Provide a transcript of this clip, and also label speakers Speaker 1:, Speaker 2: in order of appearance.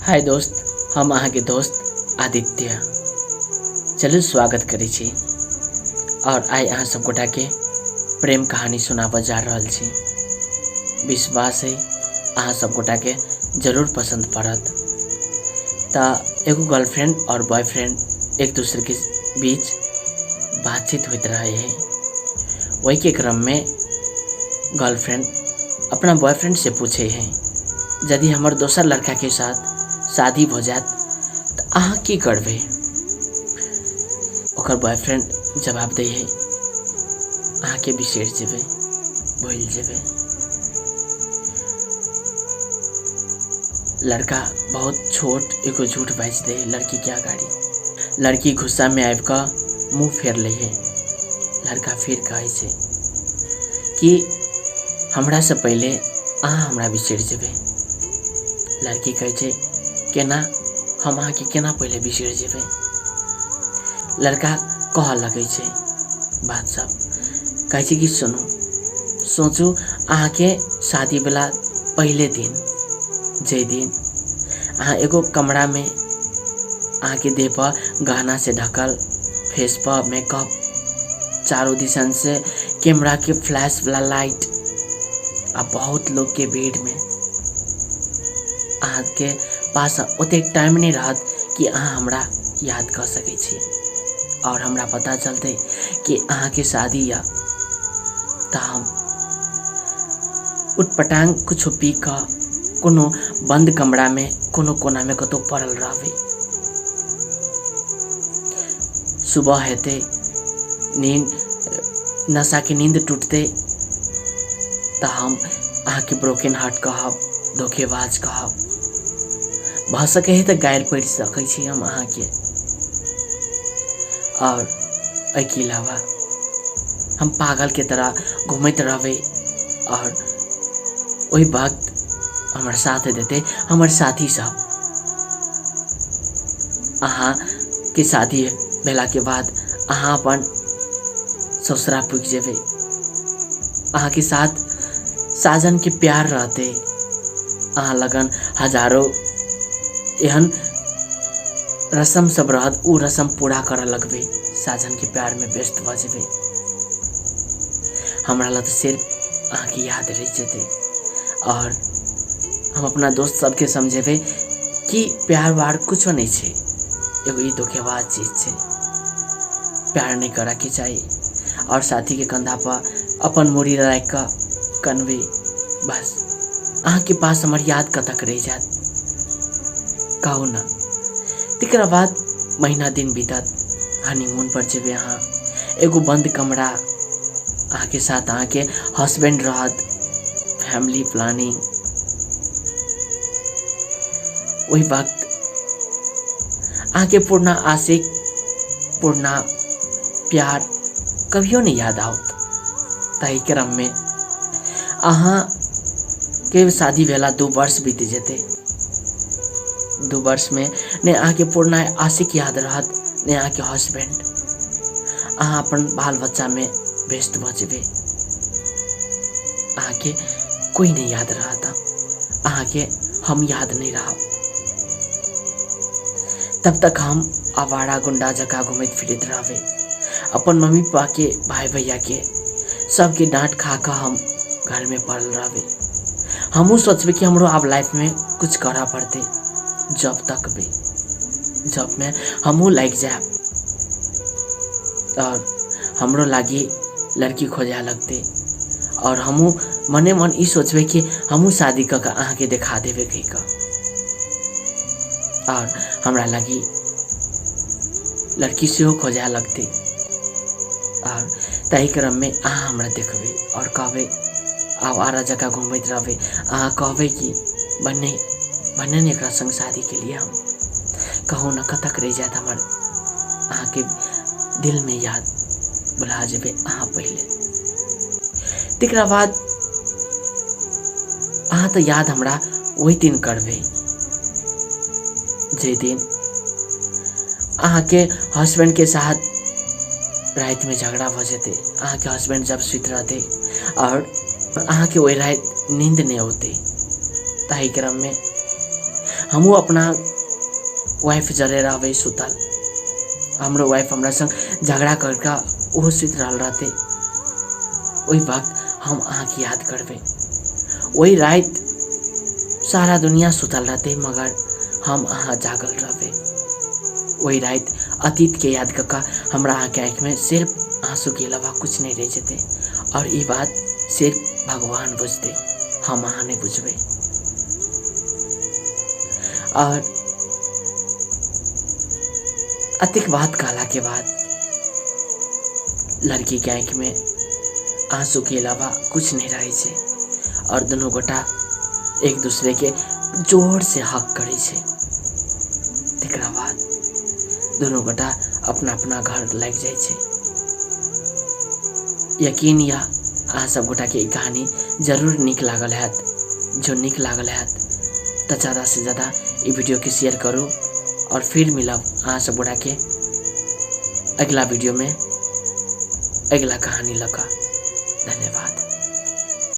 Speaker 1: हाय दोस्त, हम अहाँके दोस्त आदित्य। चलू स्वागत करै छी और आइ अहाँ सब गोटाके प्रेम कहानी सुनाबऽ जा रहल छी। विश्वास है अहाँ सब गोटाके जरूर पसन्द पड़त। तऽ एगो गर्लफ्रेंड और बॉयफ्रेंड एक दूसरेके बीच बातचीत होइत रहै है। ओहिके क्रममे गर्लफ्रेंड अपना बॉयफ्रेंड से पूछे है, यदि हमर दोसर लड़काके साथ शादी भऽ जायत तऽ अहाँ की करबै? ओकर बॉयफ्रेंड जवाब दै है, अहाँके बिसरि जेबै, भूलि जेबै। लड़का बहुत छोट एगो झूठ बाजि दै है लड़कीके अगाडि। लड़की गुस्सामे आबि कऽ मुँह फेर लै है। लड़का फेर कहै छै कि हमरासँ पहिले अहाँ हमरा बिसरि जेबै। लड़की कहै छै, केना हम अहाँके केना पहिले बिसरि जेबै? लड़का कहऽ लगै छै बात सब, कहै छै कि सुनू, सोचू अहाँके शादीवला पहिले दिन, जाहि दिन अहाँ एगो कमरामे अहाँके देहपर गहनासँ ढकल, फेसपर मेकअप, चारू दिसन से कैमराके फ्लैशवला लाइट आ बहुत लोकके भीड़मे अहाँके पास ओतेक टाइम नहि रहत कि अहाँ हमरा याद कऽ सकै छी। आओर हमरा पता चलतै कि अहाँके शादी यऽ तऽ हम उटपटांग किछो पी कऽ कोनो बन्द कमरामे कोनो कोनामे कतहु पड़ल रहबै। सुबह हेतै, नींद नशाके नींद टूटतै तऽ हम अहाँके ब्रोकन हार्ट कहब, धोखेबाज कहब। भऽ सकै है तऽ गारि पढ़ि सकै छी हम अहाँके। आओर एहिके अलावा हम पागलके तरह घुमैत रहबै आओर ओहि वक्त हमर साथ देतै हमर साथी सब। अहाँके शादी भेलाके बाद अहाँ अपन ससुरा पुगि जेबै, अहाँके साथ साजनके प्यार रहतै, अहाँ लगन हजारो एहन रस्म सब रहत, ओ रस्म पूरा करऽ लगबै, साजनके प्यारमे व्यस्त भऽ जेबै। हमरा लग तऽ सिर्फ अहाँके याद रहि जेतै। आओर हम अपना दोस्त सबके समझेबै कि प्यार व्यार कुछो नहि छै, एगो ई धोखेबाज चीज छै, प्यार नहि करऽके चाही। आओर साथीके कन्धापर अपन मूड़ी राखि कऽ कनबै, बस। अहाँके पास हमर याद कतऽ रहि जायत, कहू ने? तकरा बाद महीना दिन बीतत, हनीमून पर जेबै अहाँ, एगो बन्द कमरा, अहाँके साथ अहाँके हस्बैंड रहत, फैमिली प्लानिंग। ओहि वक्त अहाँके पुरना आशिक, पुरना प्यार कभियो नहि याद आओत। ताहि क्रममे अहाँके शादी भेला 2 वर्ष बीत जेतै। 2 वर्षमे नहि अहाँके पुरना आशिक याद रहत, नहि अहाँके हस्बैंड। अहाँ अपन बाल बच्चामे व्यस्त भऽ जेबै, अहाँके कोइ नहि याद रहत, अहाँके हम याद नहि रहब। तब तक हम आवारा गुंडा जकाँ घुमैत फिरैत रहबै। अपन मम्मी पापाके, भाय भैयाके सबके डाँट खा कऽ हम घरमे पड़ल रहबै। हमहूँ सोचबै कि हमरो आब लाइफमे कुछ करऽ पड़तै, जॉब तकबै, जॉबमे हमहूँ लागि जायब आओर हमरो लागी लड़की खोजऽ लगतै। आओर हमहूँ मने मन ई सोचबै कि हमहूँ शादी कऽ कऽ अहाँके देखा देबै कहि कऽ, आओर हमरा लागी लड़की सेहो खोजऽ लगतै। आओर ताहि क्रममे अहाँ हमरा देखबै आओर कहबै, आवारा जकाँ घुमैत रहबै, अहाँ कहबै कि भने भने ने एकरा सङ्ग शादी केलियै हम। कहू ने, कतक रहि जायत हमर अहाँके दिलमे याद? भुला जेबै अहाँ पहिले। तकरा बाद अहाँ तऽ याद हमरा ओहि दिन करबै जाहि दिन अहाँके हस्बैंडके साथ रातिमे झगड़ा भऽ जेतै। अहाँके हस्बैंड जब सुति रहतै आओर अहाँके ओहि राति नींद नहि औतै, ताहि क्रममे हमहूँ अपना वाइफ जरे रहबै सुतल, हमरो वाइफ हमरा संग झगड़ा करि कऽ ओहो सुति रहल रहतै, ओहि वक्त हम अहाँके याद करबै। ओहि राति सारा दुनिया सुतल रहतै मगर हम अहाँ जागल रहबै। ओहि राति अतीतके याद कऽ कऽ हमरा अहाँके आँखिमे सिर्फ आँसूके अलावा किछु नहि रहि जेतै। आओर ई बात सिर्फ भगवान बुझतै, हम अहाँ नहि बुझबै। आओर अतेक बात कहलाके बाद लड़कीके आँखिमे आँसूके अलावा किछु नहि रहै छै आओर दुनू गोटा एक दूसरेके जोरसँ हक करै छै। तकरा बाद दुनू गोटा अपना अपना घर लागि जाइ छै। यकीन यऽ अहाँ सब गोटाके ई कहानी जरूर नीक लागल हैत। जो नीक लागल हैत तऽ ज़्यादासँ ज़्यादा ई वीडियोके शेयर करू आओर फिर मिलब अहाँ सब गोटाके अगिला वीडियोमे अगिला कहानी लऽ कऽ। धन्यवाद।